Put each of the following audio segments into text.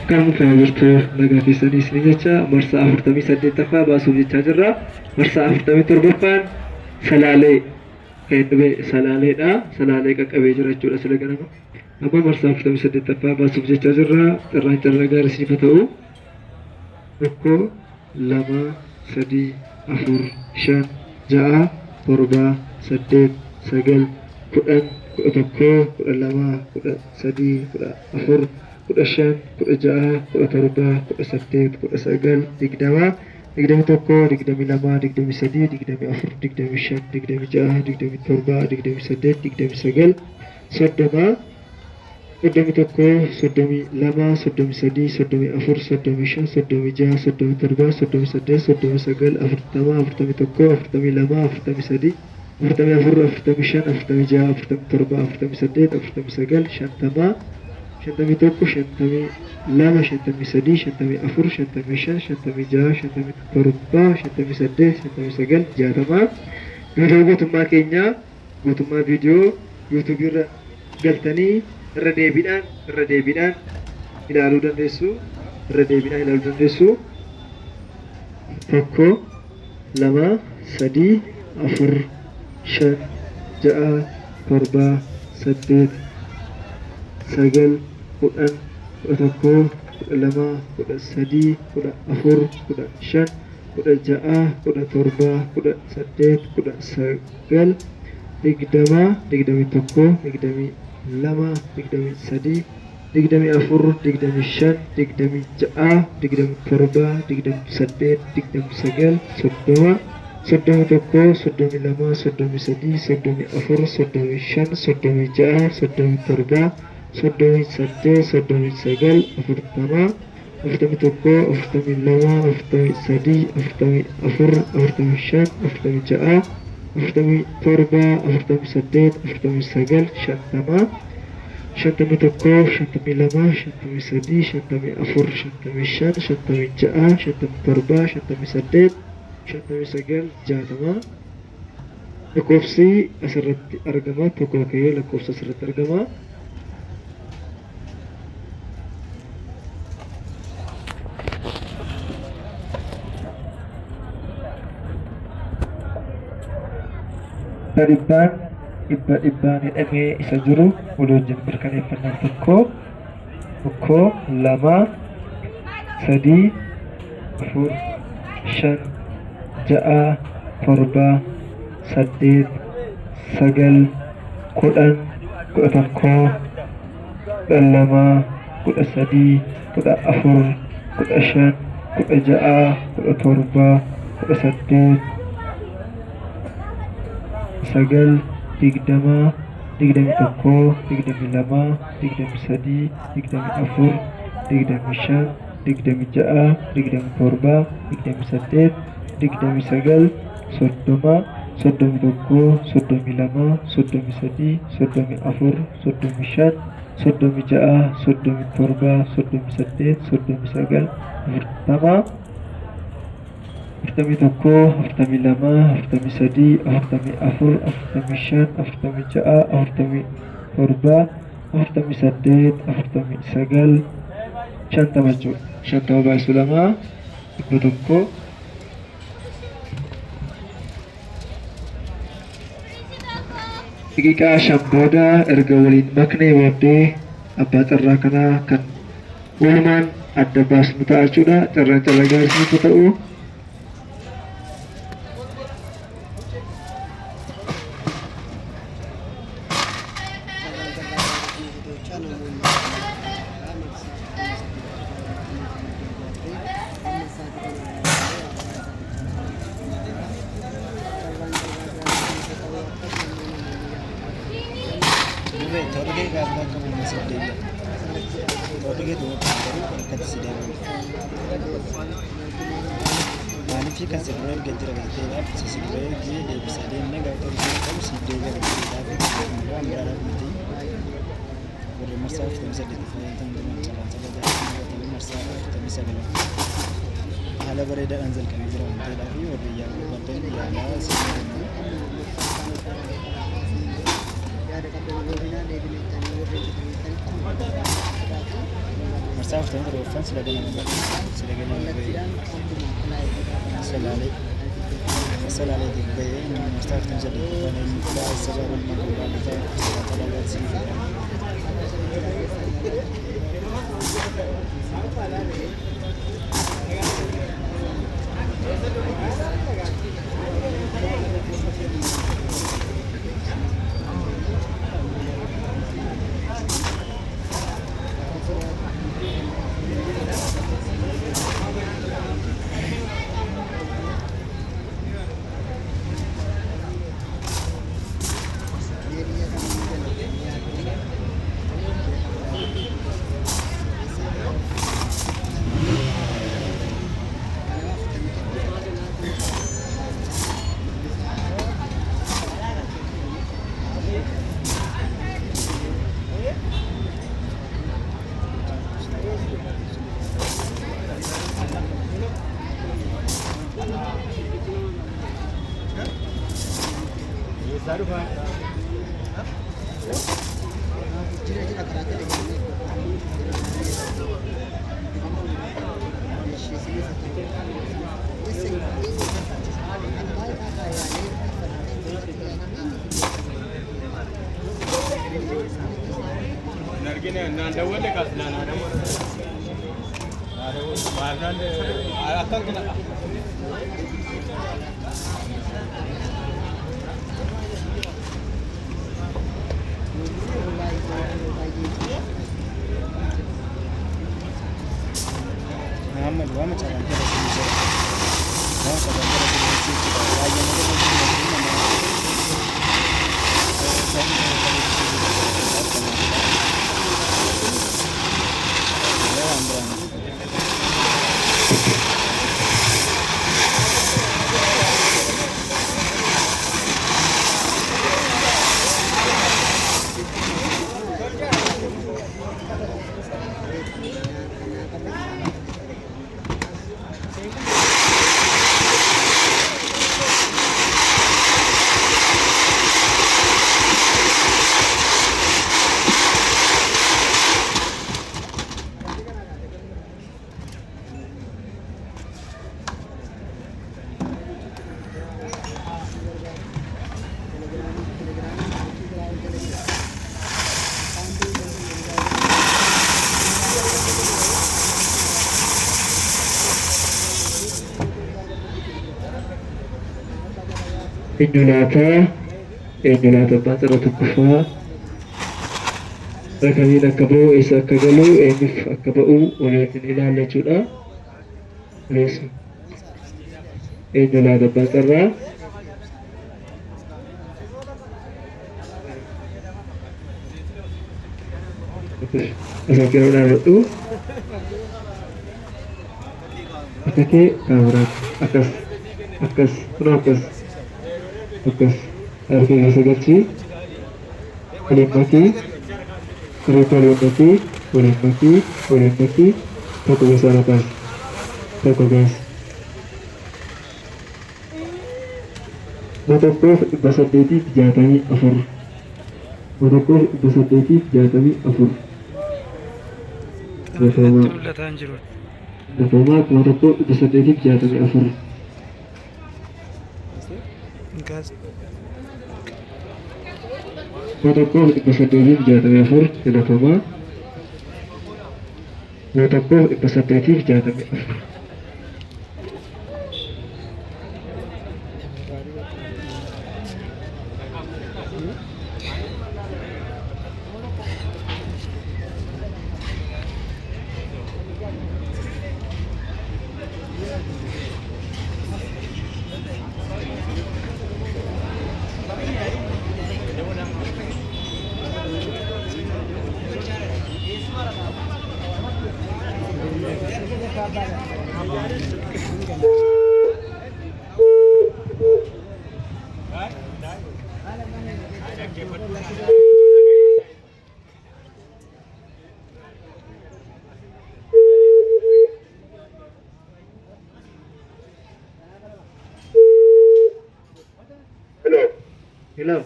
Kan fayyaa jirtu nagaa keessanii isin jecha marsaa 48ffaa baasuuf jechaa jirra. Marsaa 47ffaan Salaalee kan inni ba'e Salaaleedha. Salaalee qaqqabee jira jechuudha sila ganama. Amma marsaa 48ffaa baasuuf jechaa jirra. Carraan carraa gaarii isiniif haa ta'u. 1, 2, 3, 4, 5, 6, 7, 8, 9, 10, 11, 12, 13, 14, 15, 16, 17, 18, 19, 20, 21, 22, 23, 24, 25, 26, 27, 28, 29, 30, 31, 32, 33, 34, 35, 36, 37, 38, 39, 40, 41, 42, 43, 44, 45, 46, 47, 48, 49, 50, 51, 52, 53, 54, 55, 56, 57, 58, 59, 60. Viidiyoo guutummaa keenyaa guutummaa viidiyoo yuutuubii irra galtanii irra deebiidhaan irra deebiidhaan ilaaluu dandeessu. Irra deebiidhaan ilaaluu dandeessu. 1, 2, 3, 4, 5, 6, 7, 8, 9, 10, 11, 12, 13, 14, 15, 16, 17, 18, 19, 20, 21, 22, 23, 24, 25, 26, 27, 28, 29, 30, 31, 32, 33, 34, 35, 36, 37, 38, 39, 40, 41, 42, 43, 44, 45, 46, 47, 48, 49, 50, 51, 52, 53, 54, 55, 56, 57, 58, 59, 60. Lakkoofsi asirratti argama. Tokko ka'ee lakkoofsa asirratti argama. Dhibbaan dhibba dhibbaan hidhamee isa jiru walii wajjin mirkaneeffannaa 1, 1, 2, 3, 4, 5, 6, 7, 8, 9, 10, 11, 12, 13, 14, 15, 16, 17, 18, 9, 20, 21, 22, 23, 24, 25, 26, 27, 28, 29, 30, 31, 32, 33, 34, 35, 36, 37, 38, 39, 40, 41, 42, 43, 44, 45, 46, 47, 48, 49, 50 jechuudha. 50 baay'isu 2 100. Daqiiqaa 5 booda erga waliin maknee booddee abbaa carraa kanaa kan walumaan adda baasnu ta'a jechuudha. Carraan carraa gaarii isiniif haa ta'u. Dirree toorri kee gaafa bakka bu'uun siif deebi'a. Toorri kee tuuba kan garuu harkatti si deebi'a. Maaliif kan si dura erga jira galteedhaaf isa si dura ergee deebisaa deemnee gaafa toorri kee qabu siif deebi'a galteedhaaf waan biraadhaaf miti. Warri marsaa 48 fayyadaman jiran carraan carraa gaarii marsaa 49 haala bareedaadhaan jalqabee jira waan ta'eedhaaf warri yaaluu barbaadan yaalaa isin jenna. Marsaa 47ffaan sila ganama ba'e. Sila ganama ba'e. Salaalee. Salaaleetiin ba'ee inni marsaa 48ffaan eenyu saba nama barbaadata sabaata dhagaatti. Muhammad waama carraan jala sirrii jira. Waama carraan jala sirrii jechuudha. Baay'ee nama nama nama. Waan biraan. Eenyu laataa? Eenyu laata abbaan carraa tokkoffaa? Kamiin akka ba'u, eessa akka galu, eenyuuf akka ba'u waliin ilaalla jechuudha. Eenyu laata abbaan carraa? Asoo yeroo dhaabadhu. Akka kee kaameraatti akkas akkas kunoo akkas akkas harka keessa galchii, waliin makii, sirriitti waliin makii, waliin makii, waliin makii, tokko keessaa irra kaasi, tokko kaasi. 1864, 1864. Natti mul'ataa hin jiru. Galatoomaa, 1864. Gaas. 1864, galatoomaa. 1864. Hello. Hello.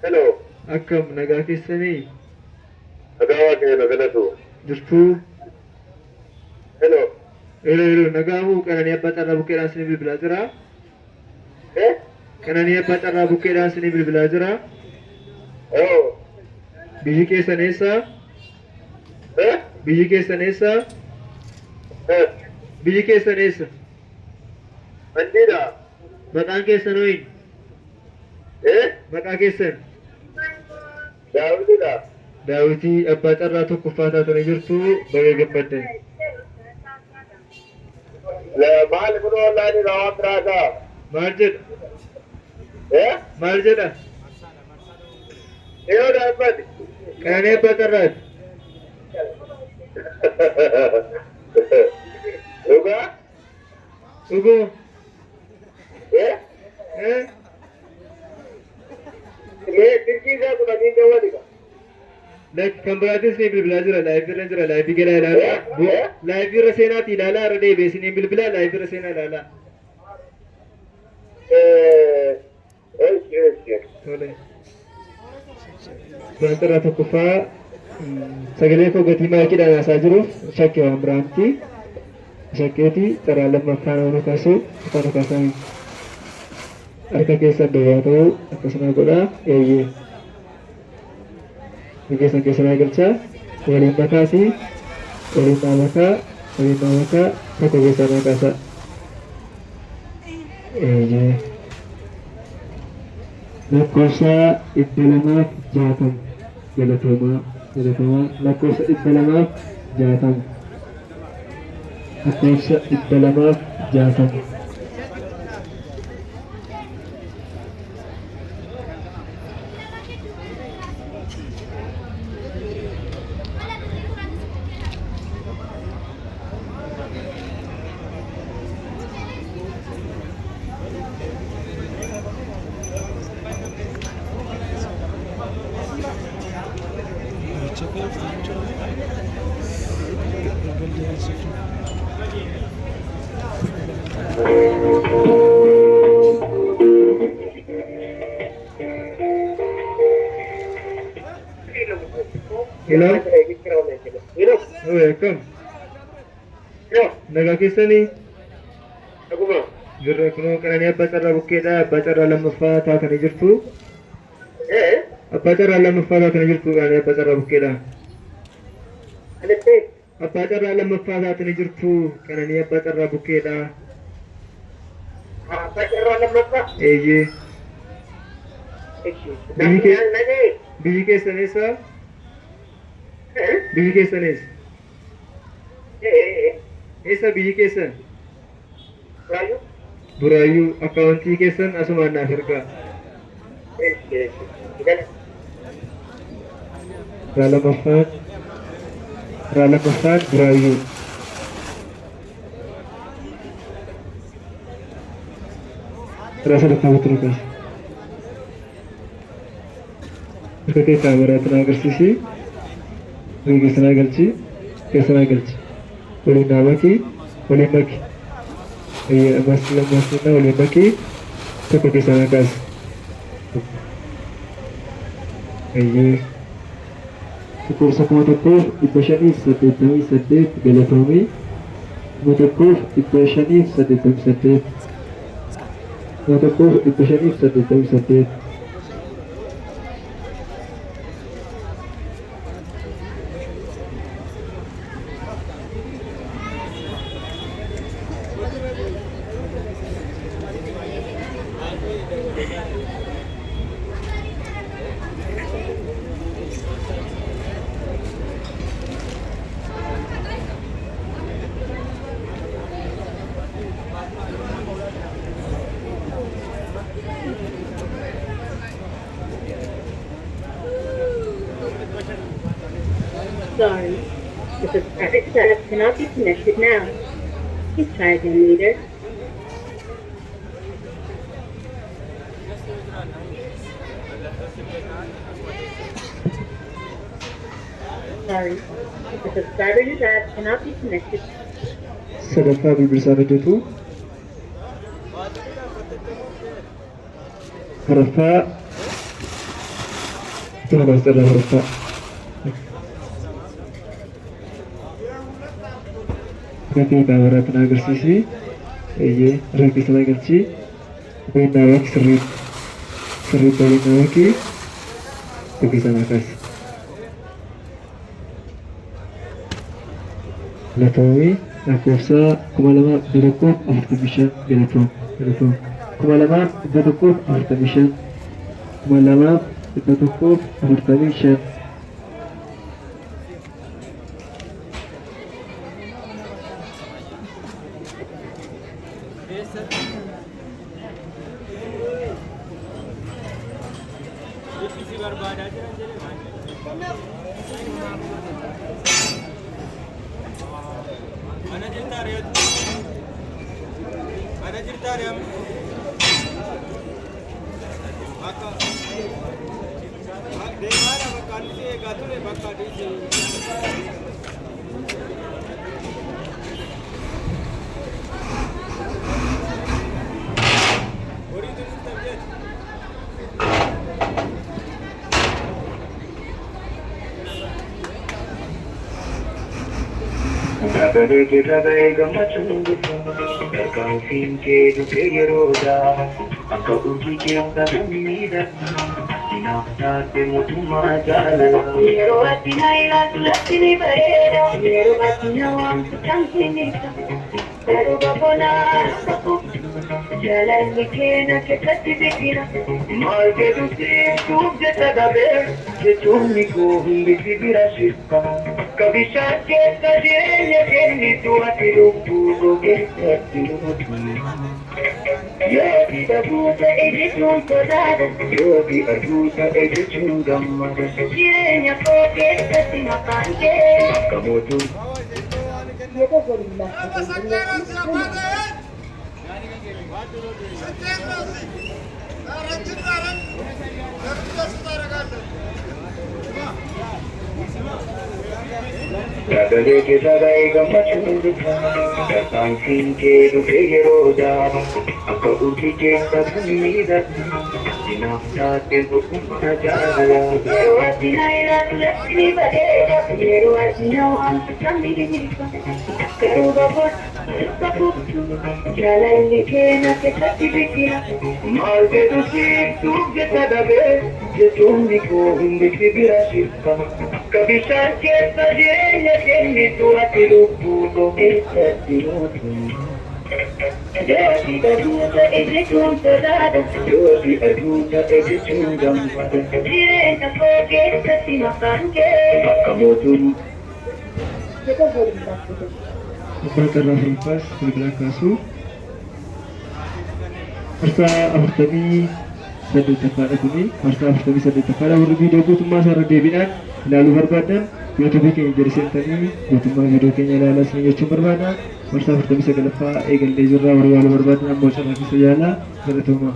Hello. Akkam, nagaa keessanii? Nagaa Waaqayyo, galatu. Jirtuu? Hello. Hello, hello, nagaamuu Qananii Abbaa Carraa Bukkeedhaan isinii bilbilaa jira. Eh? Qananii Abbaa Carraa Bukkeedhaan isinii bilbilaa jira. Oh. Biyyi keessan eessa? Eh? Biyyi keessan eessa? Eh? Biyyi keessan eessa? Mandiidha. Maqaan keessan hoo eenyu? Eh? Maqaa keessan? Daawitidha. Daawitii Abbaa Carraa tokkoffaa taatanii jirtu, baga gammaddan. Maali kun online waan biraasaa? Maal jedha? Eh? Maal jedha? Yoo dhaabbate. Qananii Abbaa Carraati. Dhugaa? Dhuguma. Eh? Eh? Mee silkii isaa kudhaniin dawwalika. Lakki, kan biraatis ni bilbilaa jira, live irra jira, live galaa ilaalaa. Eh? Live irra seenaati ilaalaa, irra deebi'ee isiniin bilbilaa, live irra seenaa ilaalaa. Eh, eeshi eeshi. Tole. Abbaan Carraa tokkoffaa sagalee koo gatii maayikiidhaan haasaa jiruuf shakke, waan biraatti. Shakkeeti carraa lammaffaa nama kaasu afaan kaasaa harka keessan duwwaa ta'uu akkasuma godhaa, eeyyee. Harka keessan keessanaa galchaa, waliin makaati, waliin naa makaa, waliin naa makaa, tokko keessaa naa kaasaa. Eeyyee. Lakkoofsa 260, galatoomaa, galatoomaa. Lakkoofsa 260, lakkoofsa 260. Check it. Hello. Hello. Oi, akkam? Hello. Nagaa keessanii? Dhuguma. Jirra, kunoo Qananii Abbaa Carraa Bukkeedha. Abbaa Carraa lammaffaa taatanii jirtu. Eh? Abbaa Carraa lammaffaa taatanii jirtu, Qananii Abbaa Carraa Bukkeedha. Alette. Abbaa Carraa lammaffaa taatanii jirtu, Qananii Abbaa Carraa Bukkeedha. Abbaa Carraa lammaffaa. Eeyyee. Eeshi. Biyyi kee Nagee. Biyyi keessan eessa? Eh? Biyyi keessan eessa? Eh? Eessa biyyi keessan? Raayyuu. Buraayyuu. Akkaawuntii keessan asumaan naaf ergaa. Eeshi eeshi. Gala. Carraa lammaffaan, carraa lammaffaan Buraayyuu. Carraa sadaffaa irratti nu kaasa. Harka kee kaameraatti na agarsiisi. Harka keessa naa galchi. Keessa naa galchi. Waliin naa maki. Waliin maki. Eeyyee, ammas lammaffaa waliin maki. Tokko keessaa naa kaasi. Eeyyee. Lakkoofsa 1588, galatoomii. 1588. 1588. Sorry, the subscriber setup cannot be connected now. Please try again later. Sorry, the subscriber you dialed cannot be connected. Sadaffaa bilbilsaan hojjetu. Afuraffaa. Itti manaas carraa afuraffaa. Harka kee kaameraatti na agarsiisi. Eeyyee, harka keessa na galchi. Waliin naa baaki sirriitti. Sirriitti waliin naa baaki. Harka keessa naa kaasi. Galatoomi lakkoofsa 2145. Galatoomi, galatoomi. 2145, 2145. Sagalee keerra ba'ee gammachuun guutuu tarkaanfiin kee dhufee yeroodha. Akka urjii keessa miidha. Dinaaf taate mootummaa jaalala. Yeroo ati na ilaaltu lafti ni bareeda. Yeroo ati na waamtu tamsi ni ta'a. Garuu boqonnaa tokko jaalalli keenya keessatti biqila. Maal jedhu siituuf jecha dhabee jechoonni koo hundi si bira shirka. Akka bishaan keessa jireenya kennitu ati lubbuu koo keessatti mootummaa. Yooti dhabuu ta'e jechuun sodaadha. Yooti arguu ta'e jechuun gammada. Jireenya koo keessatti maqaan kee. Akka mootummaa. Sagalee keessa ba'ee gammachuun guutuu tarkaanfiin kee dhufee yeroodha. Akka urjii keessa miidha. Dinaaf taate mootummaa jaalala. Yeroo ati na ilaaltu lafti ni bareeda. Yeroo ati na waamtu tamni ni jilba. Garuu boqonnaa tokko jaalalli keenya keessatti biqila. Maal jedhu siituuf jecha dhabee jechoonni koo hundi si bira shirka. Akka bishaan keessa jireenya kennitu ati lubbuu koo keessatti mootummaa. Yooti dhabuu ta'e jechuun sodaadha. Yooti arguu ta'e jechuun gammada. Jireenya koo keessatti maqaan kee. Akka mootummaa. Abbaa carraa afuraffaas bilbilaan kaasuu. Marsaa 48ffaadha kuni. Marsaa 48ffaadha. Warri viidiyoo guutummaa isaa irra deebiidhaan ilaaluu barbaadan yuutuubii keenya jala seentanii guutummaa viidiyoo keenya ilaalaa isin jechuun barbaada. Marsaa 49ffaa eegallee jirra. Warri yaaluu barbaadan ammoo carraa keessa yaalaa. Galatoomaa.